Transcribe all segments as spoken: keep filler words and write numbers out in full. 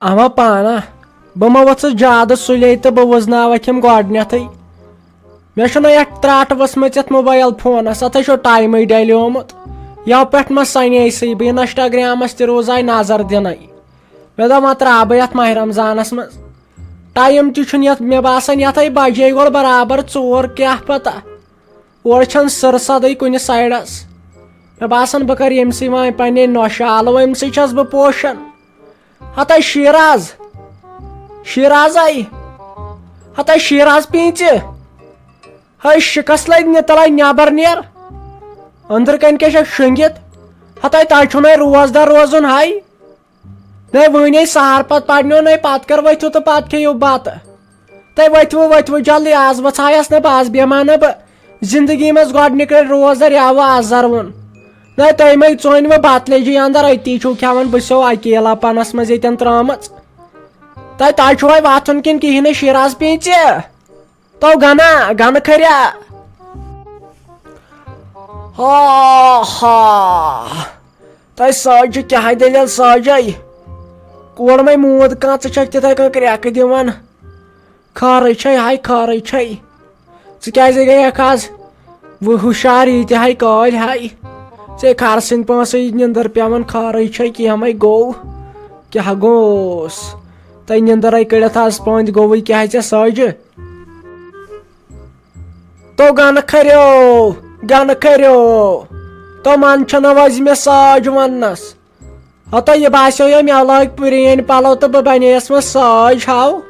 اما پانا، بہٕ ما وۄتھٕ زیادٕ سُلے تہٕ بہٕ وٕزناوکھ یِم گۄڈٕنیتھٕے۔ مےٚ چھُنہٕ یتھ ترٛٹھ ؤژھمٕژ یتھ موبایل فونس، اتھے چھُ ٹایمٕے ڈلیومُت۔ یو پٮ۪ٹھ ما سنے سٕے بہٕ انسٹاگرامس تہِ روزے نظر دِنے۔ مےٚ دوٚپ، وۄنۍ ترٛاو بہٕ یتھ ماہِ رمضانس منٛز۔ ٹایم تہِ چھُنہٕ یتھ، مےٚ باسان، یتھے بجے گوٚو برابر ژور، کیٛاہ پتہ۔ اورٕ چھَنہٕ سٕر سَدٕے کُنہِ سایڈَس۔ مےٚ باسان، بہٕ کَرٕ ییٚمہِ سۭتۍ وۄنۍ پنٛنہِ نۄشہِ آلو، أمۍ سۭتۍ چھَس بہٕ پوشان۔ ہَتَے شیٖراز، شیٖرازَے، ہَتَے شیٖراز پیٖنٛژِ، ہے شِکَس لَگہِ نہِ تَلَے نٮ۪بَر نیر۔ أنٛدرٕ کَنہِ کیٛاہ چھَکھ شۄنٛگِتھ؟ ہَتَے تۄہہِ چھُو نَے روزدار روزُن ہَے۔ نَے وٕنۍ سحر پتہٕ پرنیو نَے، پتہٕ کر ؤتھِو تہٕ پتہٕ کھیٚیِو بتہٕ۔ تُہۍ ؤتھِوٕ، ؤتھِوٕ جلدی، آز وۄژھایس نہٕ بہٕ، آز بیٚہمہٕ نہٕ بہٕ۔ زندگی منٛز گۄڈٕنِکۍ لٹہِ روزدر یاوٕ آز زروُن۔ نَے تُہۍ مَے ژٲنۍ وۄنۍ بتہٕ لیٚجہِ اندر، أتی چھِو کھٮ۪وان، بہٕ چھِسو اکیلا پنس منٛز ییٚتٮ۪ن ترٲمٕژ۔ تۄہہِ، تۄہہِ چھُوا وۄتھُن کِنہٕ کِہیٖنۍ نہٕ شیٖراز پیٖنٛژِ؟ تو گنا، گنہٕ کھریا۔ ہا ہا۔ تۄہہِ ساجہِ کیٛاہ دٔلیٖل ساجے؟ کورمے موٗد کانٛہہ، ژٕ چھکھ تِتھے کٔنۍ کرٛٮ۪کہٕ دِوان۔ خٲرٕے چھے ہاے، خٲرٕے چھے۔ ژٕ کیٛازِ گٔیکھ آز وۄنۍ ہُشار ییٖتہِ ہاے کٲلۍ ہاے؟ ژےٚ خرٕ سٕنٛدۍ پٲنٛسہٕ یہِ نِندٕر پٮ۪وان، خٲرٕے چھے کینٛہہ مے گوٚو۔ کیٛاہ گوٚوس؟ تۄہہِ نِندٕرے کٔڑِتھ آز پٔنٛدۍ گوٚوُے کیٛاہ ژےٚ ساجہِ؟ تو گنہٕ کھریو، گنہٕ کھریو۔ تو من چھنہٕ وۄزِ مےٚ ساج وننس۔ ہتو یہِ باسیو یہِ مےٚ لٲگۍ پرٛٲنۍ پلو تہٕ بہٕ بنییس وۄنۍ ساج ہاو۔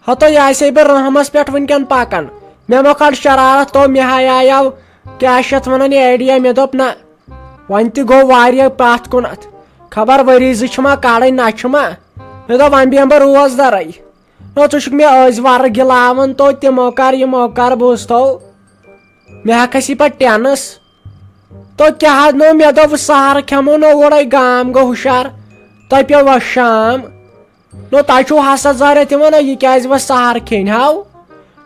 ہتو یہِ آسے بہٕ رحمس پٮ۪ٹھ وٕنکٮ۪ن پکان۔ مےٚ مۄکھ کڑ شرارت، تو مےٚ ہاے آیاو کیٛاہ چھِ اتھ ونان یہِ idea، مےٚ دوٚپ نہ، وۄنۍ تہِ گوٚو واریاہ پتھ کُنتھ۔ خبر ؤری زٕ چھِ ما کڑٕنۍ نہ چھِ ما۔ مےٚ دوٚپ وۄنۍ بیٚہمہٕ بہٕ روزدرے۔ نہ، ژٕ چھُکھ مےٚ أزۍ وَرٕ گِلاوان، تو تِمو کَر، یِمو کَر، بوٗزتھو۔ مےٚ ہا کھسی پَتہٕ ٹٮ۪نٕس۔ تو کیٛاہ حظ نوٚو مےٚ دوٚپ سَہَر کھٮ۪مو نہ اورَے گام گوٚو ہُشار۔ تۄہہِ پیوٚو وۄنۍ شام۔ نہ، تۄہہِ چھُو حسد ظٲہرَتھ یِوان، نہ، یہِ کیٛازِ وۄنۍ سَہَر کھیٚنۍ ہاو؟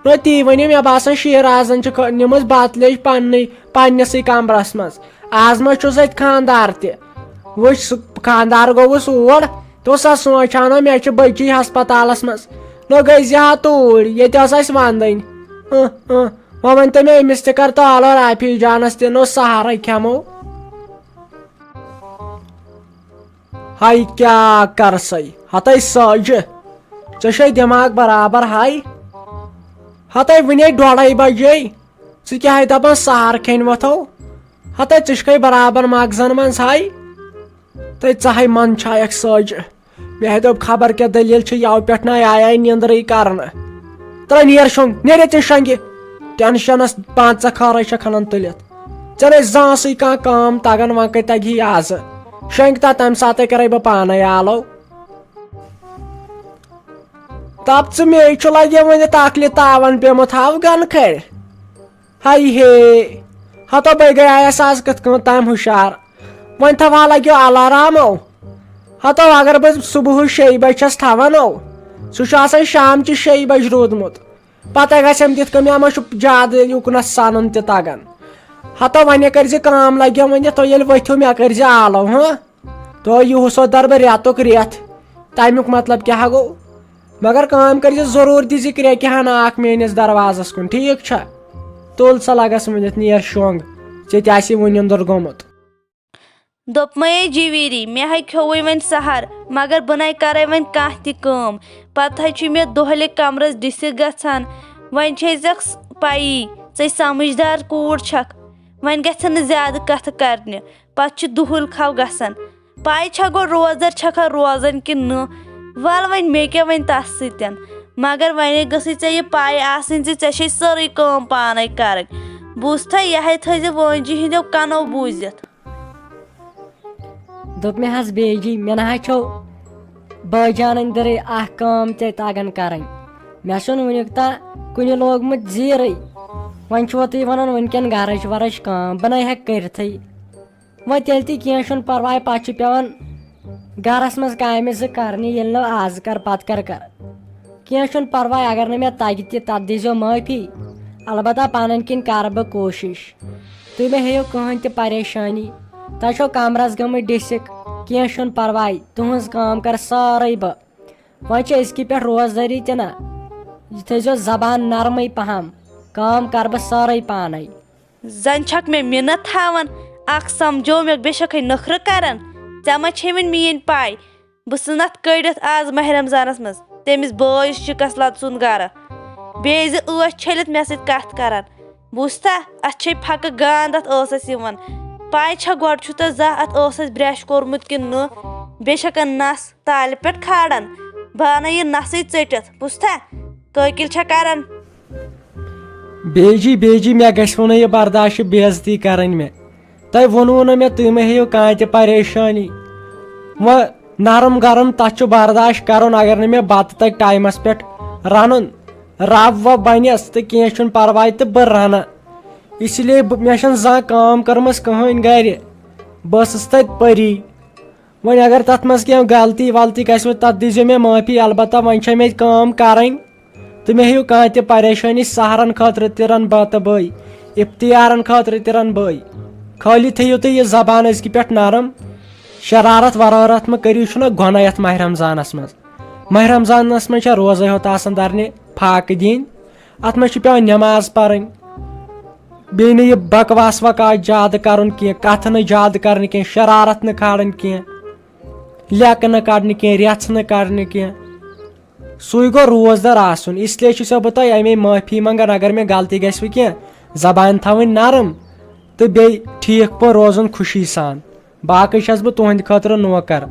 نہ، تی ؤنِو مےٚ باسان شیٖرازَن چھِ کھٔ-، نِمٕژ بَتہٕ لیٚج پنٛنٕے، پنٛنِسٕے کَمرَس منٛز۔ آز ما چھُس اَتہِ خانٛدار تہِ؟ وٕچھ، سُہ خانٛدار گوٚوُس اور، تہٕ اوس سا سونٛچان، مےٚ چھِ بٔچی ہسپتالس منٛز۔ نہ گٔے زِ ہا توٗرۍ، ییٚتہِ ٲس اَسہِ ونٛدٕنۍ۔ اۭں، اۭں۔ وۄنۍ ؤنۍ تو مےٚ، أمِس تہِ کر تہٕ آلو رافی جانس تہِ، نہ سہارے کھٮ۪مو۔ ہاے کیٛاہ کرسے، ہتے ساجہِ، ژےٚ چھے دٮ۪ماغ برابر ہاے؟ ہتے وُنے ڈۄڈے بجے۔ ژٕ کیٛاہ ہے دَپان سہر کھیٚنۍ وۄتھو؟ ہتے ژٕ چھکھے برابر مغزن منٛز ہاے۔ تہٕ ژٕ ہے منٛدچھایکھ سٲجہِ۔ مےٚ ہے دوٚپ خبر کیٛاہ دٔلیٖل چھِ، یَوٕ پٮ۪ٹھ نَے آیے نیٚنٛدرٕے کرنہٕ۔ ترٛا نیر شۄنٛگ، نیر ییٚتہِ شۄنٛگہِ۔ ٹینشنس پانٛژھ ژےٚ خٲرے چھےٚ کھنان تُلِتھ۔ ژےٚ نَے زانٛہہ سٕے کانٛہہ کٲم تگان، وۄنۍ کتہِ تگہِ یہِ آزٕ؟ شۄنٛگۍ تا، تمہِ ساتہٕ کرے بہٕ پانے آلو۔ دپ ژٕ مے چھُ لگے وۄنۍ تکلہِ تاون پیومُت، ہاو گنہٕ کھرِ۔ ہاے ہے، ہتو بے گٔیایس آز کِتھ کٔنۍ تام ہُشار۔ وۄنۍ تھاوہا لگیو الارامو۔ ہتو اگر بہٕ صبحٕچ شیٚیہِ بجہِ چھَس تھاوان او، سُہ چھُ آسان شامچہِ شیٚیہِ بجہِ روٗدمُت۔ پتہٕ گژھٮ۪م تِتھ کٔنۍ مےٚ ما چھُ زیادٕ یُکنس سنُن تہِ تگان۔ ہتو وۄنۍ کٔرۍ زِ کٲم، لگیو وۄنۍ تُہۍ ییٚلہِ ؤتھِو مےٚ کٔرۍ زِ آلو، ہاں؟ تو یِہُس وۄتھ درٕ بہٕ رٮ۪تُک رٮ۪تھ۔ تمیُک مطلب کیٛاہ گوٚو؟ مگر کٲم کٔرۍ زِ ضروٗر دِ زِ کرٛیٚکہِ ہنا اکھ میٲنِس دروازس کُن، ٹھیٖک چھا؟ تُل سا لگس ؤنِتھ نیر شۄنٛگ، ژےٚ تہِ آسی وُنہِ اندر گوٚمُت۔ دوٚپمَے جِویٖری، مےٚ ہے کھیوٚوُے وۄنۍ سحر، مگر بہٕ نَے کَرَے وۄنۍ کانٛہہ تہِ کٲم۔ پَتہٕ ہے چھُ مےٚ دۄہلہِ کَمرَس ڈِسِک گژھان۔ وۄنۍ چھے ژےٚ س-، پَیی، ژٕے سَمٕجھدار کوٗر چھَکھ، وۄنۍ گژھِ نہٕ زیادٕ کَتھٕ کَرنہِ۔ پَتہٕ چھُ دُہُل کھَو گژھان۔ پَے چھا گۄڈٕ روزدَر چھَکھا روزان کِنہٕ نہٕ؟ وَلہٕ وۄنۍ مےٚ کیٛاہ وۄنۍ تَس سۭتۍ؟ مگر وۄنۍ گٔژھٕے ژےٚ یہِ پَے آسٕنۍ زِ ژےٚ چھے سٲرٕے کٲم پانَے کَرٕنۍ۔ بوٗزتھا، یہِ ہے تھٲیزِ وٲنجہِ ہِنٛدیو کَنو بوٗزِتھ۔ دوٚپ مےٚ حظ بیجی، مےٚ نہ حظ چھو بٲجان أنٛدرٕے اکھ کٲم تہِ تگان کرٕنۍ۔ مےٚ چھُنہٕ وُنیُک تام کُنہِ لوگمُت زیٖرٕے۔ وۄنۍ چھُوا تُہۍ ونان وُنکٮ۪ن گرٕچ ورٕچ کٲم بہٕ نَے ہٮ۪کہٕ کٔرِتھٕے؟ وۄنۍ تیٚلہِ تہِ کینٛہہ چھُنہٕ پرواے، پتہٕ چھُ پٮ۪وان گرس منٛز کامہِ زٕ کرنہِ، ییٚلہِ نہٕ آز کر پتہٕ کر کر۔ کینٛہہ چھُنہٕ پرواے، اگر نہٕ مےٚ تگہِ تہِ تتھ دیٖزیو معٲفی، البتہ پنٕنۍ کِنۍ کرٕ بہٕ کوٗشش۔ تُہۍ مہ ہیٚیِو کٕہٕنۍ تہِ پریشٲنی۔ تۄہہِ چھو کمرس گٔمٕتۍ ڈِسِک، کینٛہہ چھُنہٕ پرواے، تُہٕنٛز کٲم کَرٕ سٲرٕے بہٕ۔ وۄنۍ چھِ أزکہِ پٮ۪ٹھ روزدٲری تہِ نہ، یہِ تھٲیزیو زبان نرمٕے پہم، کٲم کَرٕ بہٕ سٲرٕے پانَے۔ زَن چھَکھ مےٚ مِنت تھاوان، اَکھ سَمجھو مےٚ، بیٚیہِ چھَکھَے نٔخرٕ کَران۔ ژےٚ ما چھے وۄنۍ میٛٲنۍ پَے؟ بہٕ ژھٕنَتھ کٔڑِتھ آز ماہِ رمضانَس منٛز۔ تٔمِس بٲیِس چھُ کَس لَد سُنٛد گَرٕ۔ بیٚیہِ زِ ٲس چھٔلِتھ مےٚ سۭتۍ کَتھ کَران۔ بوٗزتھا، اَتھ چھے پھَکہٕ گانٛد اَتھ ٲسَس یِوان۔ پَے چھا گۄڈٕ چھُ تۄہہِ زانٛہہ اَتھ ٲسَس برٛش کوٚرمُت کِنہٕ نہٕ؟ بیٚیہِ چھَکَن نَس تالہِ پٮ۪ٹھ کھالان۔ بہٕ اَنَے یہِ نَسٕے ژٔٹِتھ۔ بوٗزتھا، کٲکِل چھا کَران؟ بیجی، بیجی، مےٚ گژھِ وۄنۍ نہٕ یہِ برداشت، یہِ بے عزتی کَرٕنۍ مےٚ۔ تۄہہِ ووٚنوُ نہٕ مےٚ، تُہۍ مہ ہیٚیِو کانٛہہ تہِ پریشٲنی۔ وۄنۍ نرم گرم تَتھ چھُ برداش کَرُن، اگر نہٕ مےٚ بَتہٕ تَگہِ ٹایمَس پٮ۪ٹھ رَنُن۔ رَب وَب بَنٮ۪س تہٕ کینٛہہ چھُنہٕ پَرواے تہٕ بہٕ رَنہٕ۔ اسی لیے بہٕ، مےٚ چھَنہٕ زانٛہہ کٲم کٔرمٕژ کٕہٕنۍ گَرِ۔ بہٕ ٲسٕس تَتہِ پٔری۔ وۄنۍ اگر تَتھ منٛز کینٛہہ غلطی ولطی گژھِ وۄنۍ، تَتھ دیٖزیو مےٚ معٲفی۔ البتہ وۄنۍ چھےٚ مےٚ کٲم کَرٕنۍ۔ تہٕ مےٚ ہیٚیِو کانٛہہ تہِ پریشٲنی، سحرن خٲطرٕ تہِ رَنہٕ بَتہٕ بٕے، افطیارن خٲطرٕ تہِ رَنہٕ بٕے۔ خٲلی تھٲیِو تُہۍ یہِ زبان أزکہِ پٮ۪ٹھ نرم۔ شرارت ورارت مہ کٔرِو، یہِ چھُنہ گۄناہ یَتھ ماہِ رمضانَس منٛز۔ ماہِ رمضانَس منٛز چھےٚ روزَے ہوت آسان دَرنہِ، فاقہٕ دِنۍ۔ اَتھ منٛز چھِ پٮ۪وان نٮ۪ماز پَرٕنۍ۔ بیٚیہِ نہٕ یہِ بکواس وکاس زیادٕ کَرُن کینٛہہ، کَتھٕ نہٕ زیادٕ کَرنہِ کینٛہہ، شرارت نہٕ کھالٕنۍ کینٛہہ، لیکہٕ نہٕ کَڑنہِ کینٛہہ، رٮ۪ژھ نہٕ کَڑنہِ کینٛہہ۔ سُے گوٚو روزدار آسُن۔ اس لیے چھُسو بہٕ تۄہہِ اَمے معٲفی منٛگان، اگر مےٚ غلطی گژھِ وٕ کینٛہہ، زبانہِ تھاوٕنۍ نرم تہٕ بیٚیہِ ٹھیٖک پٲٹھۍ روزُن خوشی سان۔ باقٕے چھَس بہٕ تُہٕنٛدِ خٲطرٕ نوکر۔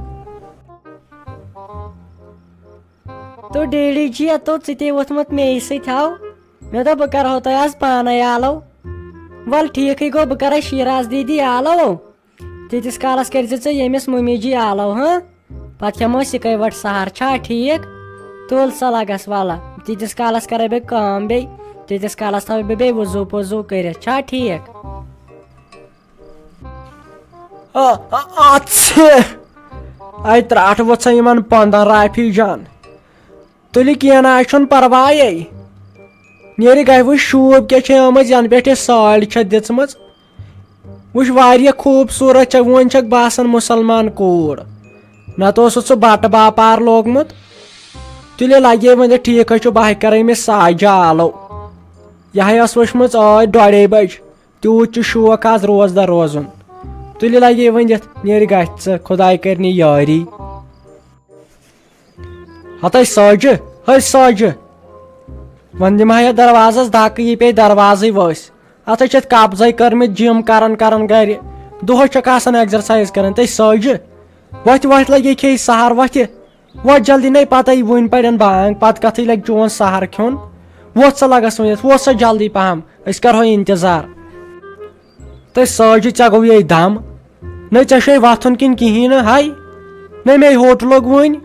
تو ڈیڈی جی، تو ژٕ تہِ ووٚتھمُت مے سۭتۍ ہاو۔ مےٚ دوٚپ، بہٕ کرہو تۄہہِ آز پانے آلو۔ وَل، ٹھیٖکٕے گوٚو، بہٕ کرے شیراز دیدی آلو۔ تیٖتِس کالس کٔرزِ ژٕ ییٚمِس مُمی جی آلو، ہاں؟ پتہٕ کھٮ۪مو أسۍ یِکے وٹ سحر، چھا ٹھیٖک؟ تُل سا لگس، وَلہٕ۔ تیٖتِس کالس کرے بہٕ کٲم بیٚیہِ، تیٖتِس کالس تھاوٕ بہٕ بیٚیہِ وضوٗ پضوٗ کٔرِتھ، چھا ٹھیٖک؟ آ، آ، آ، ژھِ۔ اَے ترٛٹھ ؤژھ سا یِمن پندن، رافی جان۔ تُلہِ کینٛہہ نہ، اَسہِ چھُنہٕ پرواے۔ نیرِ گژھِ وٕچھ شوٗب کیٛاہ چھےٚ آمٕژ، یَنہٕ پٮ۪ٹھ یہِ ساڑِ چھےٚ دِژمٕژ۔ وٕچھ، واریاہ خوٗبصوٗرت چھےٚ، وۄنۍ چھَکھ باسان مُسلمان کوٗر۔ نَتہٕ اوسُتھ سُہ بَٹہٕ باپار لوگمُت۔ تُلہِ لَگے وۄنۍ، ٹھیٖک حظ چھُ، بہٕ ہا کَرٕ أمِس ساجہِ آلو۔ یہِ ہا ٲس وٕچھمٕژ ٲدۍ ڈۄڑے بَجہِ۔ تیوٗت چھُ شوق آز روزدار روزُن۔ تُلہِ لَگے وۄنۍ دِتھ، نیرِ گژھِ ژٕ، خۄداے کَرِ نہٕ یٲری۔ ہتَے ساجہِ، ہے ساجہِ۔ وۄنۍ دِمہٕ ہا یَتھ دروازس دَکہٕ، یہِ پیٚیہِ دروازٕے ؤسۍ۔ اَتھ ہے چھِ اَتھ قبضے کٔرمٕتۍ، جِم کران کران گرِ۔ دۄہَس چھَکھ آسان exercise کران۔ تَے ساجہِ، وۄتھِ وۄتھِ لگے کھے سحر، وۄتھِ۔ وۄتھ جلدی، نَے پَتَے وٕنۍ پَرن بانگ، پَتہٕ کَتھٕے لَگہِ چون سحر کھیوٚن۔ وۄتھ سا لَگَس وۄنۍ یَتھ، وۄتھ سا جلدی پَہَم، أسۍ کَرہو اِنتظار۔ تہٕ ساجہِ، ژےٚ گوٚو یے دَم؟ نَے ژےٚ چھُے وۄتھُن کِنہٕ کِہیٖنۍ نہٕ؟ ہاے، نَے مے ہوٹ لوٚگ وٕنۍ۔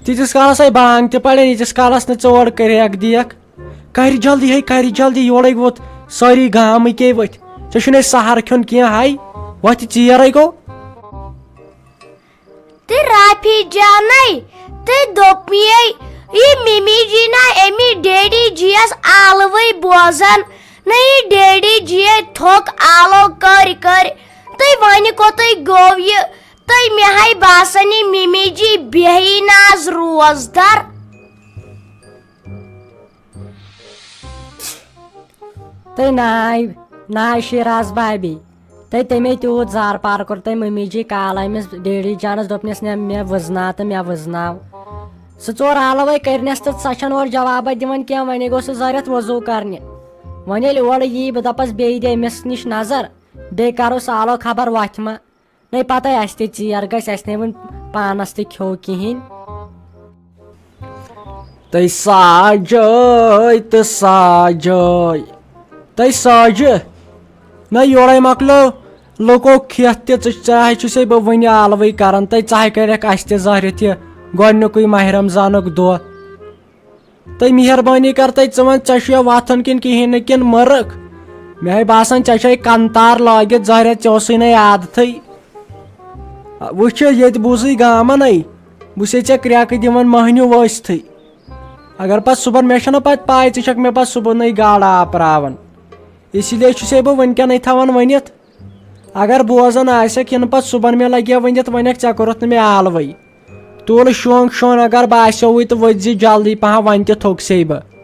تیٖتِس کالَس آے بانگ تہِ پَرن، ییٖتِس کالَس نہٕ ژٕ اورٕ کَرٮ۪کھ دیکھ۔ کَرِ جلدی، ہے کَرِ جلدی، یورَے ووت سٲری گامٕکے ؤتھۍ۔ ژےٚ چھُنَے سحر کھیوٚن کینٛہہ، ہاے، وۄتھِ ژیر ہے گوٚو۔ تہٕ رافی جانَے، تہٕ دوٚپمَے، یہِ مِمی جی نہ أمِس ڈیڈی جی یَس آلوٕے بوزان، نہ یہِ ڈیڈی جی یے تھوٚک آلو کٔرۍ کٔرۍ۔ تہٕ وۄنۍ کوٚتٕے گوٚو یہِ؟ تہٕ مےٚ ہاے باسان، یہِ مِمی جی بیٚہی نہٕ آز روزدار۔ تہٕ ناے، ناے شیراز بابی۔ تہٕ تٔمۍ تیوٗت زار پار کوٚر تٔمۍ مٔمی جی کال أمِس ڈیڈی جانَس، دوٚپنَس، "نہ، مےٚ وٕزناو تہٕ مےٚ وٕزناو۔" سُہ ژور آلوَے کٔرنَس تہٕ سۄ چھَنہٕ اورٕ جوابہ دِوان کینٛہہ، وۄنۍ گوٚو سُہ زٲرِتھ وضوٗ کَرنہِ۔ وۄنۍ ییٚلہِ اورٕ یی، بہٕ دَپَس، "بیٚیہِ دِ أمِس نِش نظر، بیٚیہِ کَرو سُہ آلو خبر وۄتھِ ما۔" نَے پَتَے اَسہِ تہِ ژیر گژھِ، اَسہِ نَے وۄنۍ پانَس تہِ کھیوٚو کِہیٖنۍ۔ تَے ساجٲے تہٕ ساجٲے۔ تَے ساجہِ۔ نہ یورَے مۄکلیو لُکو کھٮ۪تھ تہِ، ژٕ، ژےٚ ہے چھُسے بہٕ وٕنہِ آلوٕے کَران، تَے ژٕ ہے کَرٮ۪کھ اَسہِ تہِ زہرِتھ یہِ گۄڈٕنیُکُے ماہِ رمضانُک دۄہ۔ تہٕ مہربٲنی کر تہٕ ژٕ وَن، ژےٚ چھُیا وۄتھُن کِنہٕ کِہیٖنۍ نہٕ کِنہٕ مٔرٕکھ؟ مےٚ ہے باسان، ژےٚ چھے کنتار لٲگِتھ زہرٮ۪تھ، ژےٚ اوسُے نَے عادتھٕے۔ وٕچھ، ییٚتہِ بوٗزٕے گامَنَے، بہٕ چھُسے ژےٚ کرٛٮ۪کہٕ دِوان مٔہنیوٗ ؤسۍتھٕے۔ اگر پَتہٕ صُبحن، مےٚ چھَنہٕ پَتہٕ پَے، ژٕ چھَکھ مےٚ پَتہٕ صُبحنٕے گاڈٕ آپراوان۔ اسی لیے چھُسے بہٕ وٕنکٮ۪نَے تھاوان ؤنِتھ۔ اگر بوزان آسکھ، یِنہٕ پتہٕ صُبحن مےٚ لگہِ ونِتھ، ونکھ، "ژےٚ کوٚرُتھ نہٕ مےٚ آلوٕے۔" تُل شونٛگ شون، اگر باسیووُے تہٕ ؤتھۍ زِ جلدی پہم، ونہِ تہِ تھوٚکسے بہٕ۔